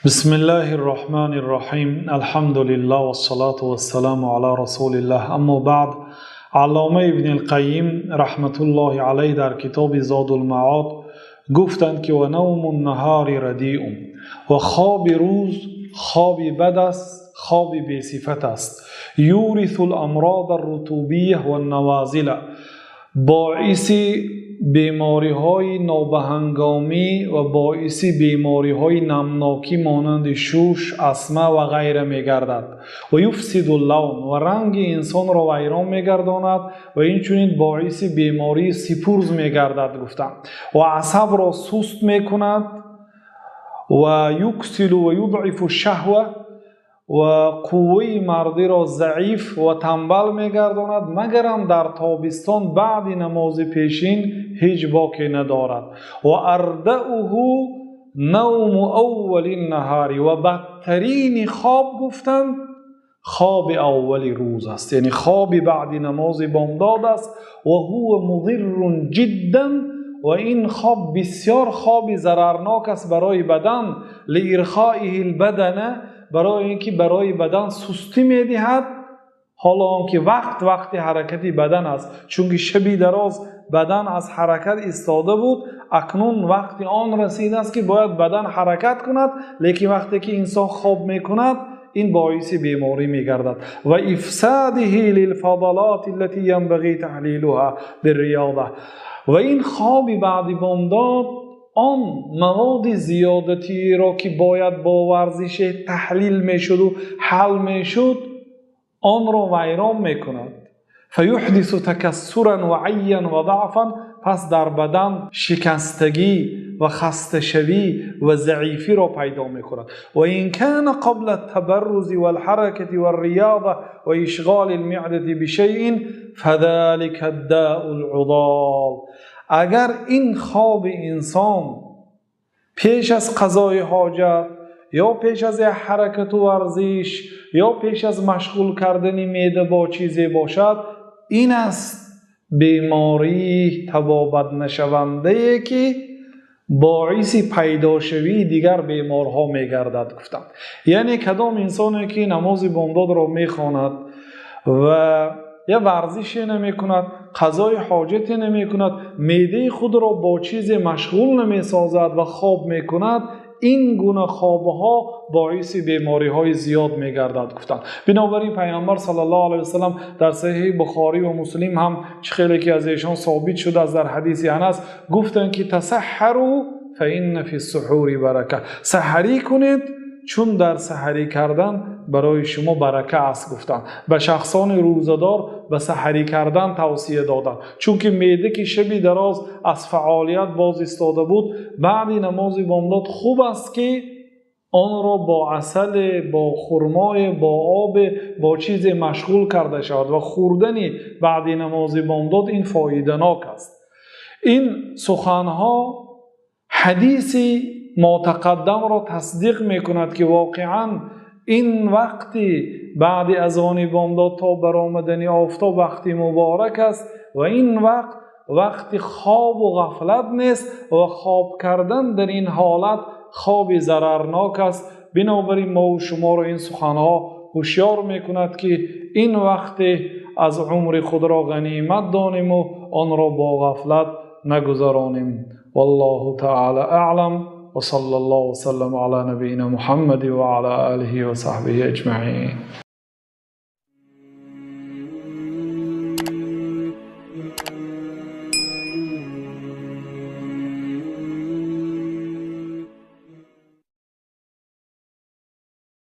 بسم الله الرحمن الرحيم، الحمد لله والصلاة والسلام على رسول الله، أما بعد. Аллома Ибни Қайим раҳматуллоҳи алайҳ дар китоби Зодулмаод гуфтанд, ки ونوم النهار رديء, ва хоби рӯз хоби бад аст, хоби бесифат аст. يورث الأمراض الرطوبية والنوازل, боиси бемориҳои нобаҳангомӣ ва боиси бемориҳои намнокӣ монанди шуш, астма ва ғайра мегардад. ويفسد اللون, ва ранги инсонро вайрон мегардонад ва инчунин боиси бемории сипурз мегардад, гуфтанд, ва асабро суст мекунад. ويكسل ويضعف الشهوة, ва қувваи мардиро заиф ва танбал мегардонад, магарам дар тобистон баъди намози пешин ҳеҷ боке надорад. وأردأه نوم أول النهار, ва бадтарини хоб, гуфтанд, хоби аввали рӯз аст, яъне хоби баъди намози бомдод аст. وهو مضر جدا, ва ин хоб бисёр хоби зарарнок аст барои бадан. لإرخائه البدن, барои ин ки барои бадан сустӣ медиҳад, ҳоло он ки вақт вақти ҳаракати бадан аст, чунки шаби дароз бадан аз ҳаракат истода буд. Акнун вақти он расидааст, ки бояд бадан ҳаракат кунад, лекин вақте ки инсон хоб мекунад, ин боиси беморӣ мегардад. وإفساده للفضلات التي ينبغي تحليلها بالرياضة, ва ин хоби баъди бомдод он маводи зиёдатиро, ки бояд бо варзише таҳлил мешуду ҳал мешуд, онро вайрон мекунад. فيحدث تكسرا وعيا وضعفا, пас дар бадан шикастагӣ ва хасташавӣ ва заифиро пайдо мекунад. وإن كان قبل التبرز والحركة والرياضة وإشغال المعدة بشيء فذلك الداء العضال. Агар ин хоби инсон пеш аз қазои ҳоҷат ё пеш аз як ҳаракату варзиш ё пеш аз машғул кардани меъда бо чизе бошад, ин аст бемории табобатнашавандае, ки боиси пайдошавии дигар беморҳо мегардад, гуфтанд. Яъне кадом инсоне ки намози бомдодро мехонад ва я варзише намекунад, қазои ҳоҷате намекунад, меъдаи худро бо чизе машғул намесозад ва хоб мекунад, ин гуна хобҳо боиси бемориҳои зиёд мегардад, гуфтанд. Бинобар ин Пайғамбар саллаллоҳу алайҳи васалам дар Саҳиҳи Бухорӣ ва Муслим ҳам, чӣ хеле ки аз эшон собит шудааст, дар ҳадиси Анас гуфтанд, ки تسحروا فإن في السحور بركة, саҳарӣ кунед, чун дар саҳарӣ кардан барои шумо барака аст, гуфтанд. Ба шахсони рӯзадор ба саҳарӣ кардан тавсия доданд, чунки меъда, ки шаби дароз аз фаъолият боз истода буд, баъди намози бомдод хуб аст, ки онро бо асале, бо хурмое, бо обе, бо чизе машғул карда шавад ва хӯрдани баъди намози бомдод ин фоиданок аст. Ин суханҳо ҳадиси мотақаддамро тасдиқ мекунад, ки воқеан ин вақти баъди азони бомдод то баромадани офтоб вақти муборак аст ва ин вақт вақти хобу ғафлат нест ва хоб кардан дар ин ҳолат хоби зарарнок аст. Бинобар ин мову шуморо ин суханҳо ҳушёр мекунад, ки ин вақте аз умри худро ғанимат дониму онро бо ғафлат нагузаронем. والله تعالى أعلم، وصلى الله وسلم على نبينا محمد وعلى آله وصحبه أجمعين.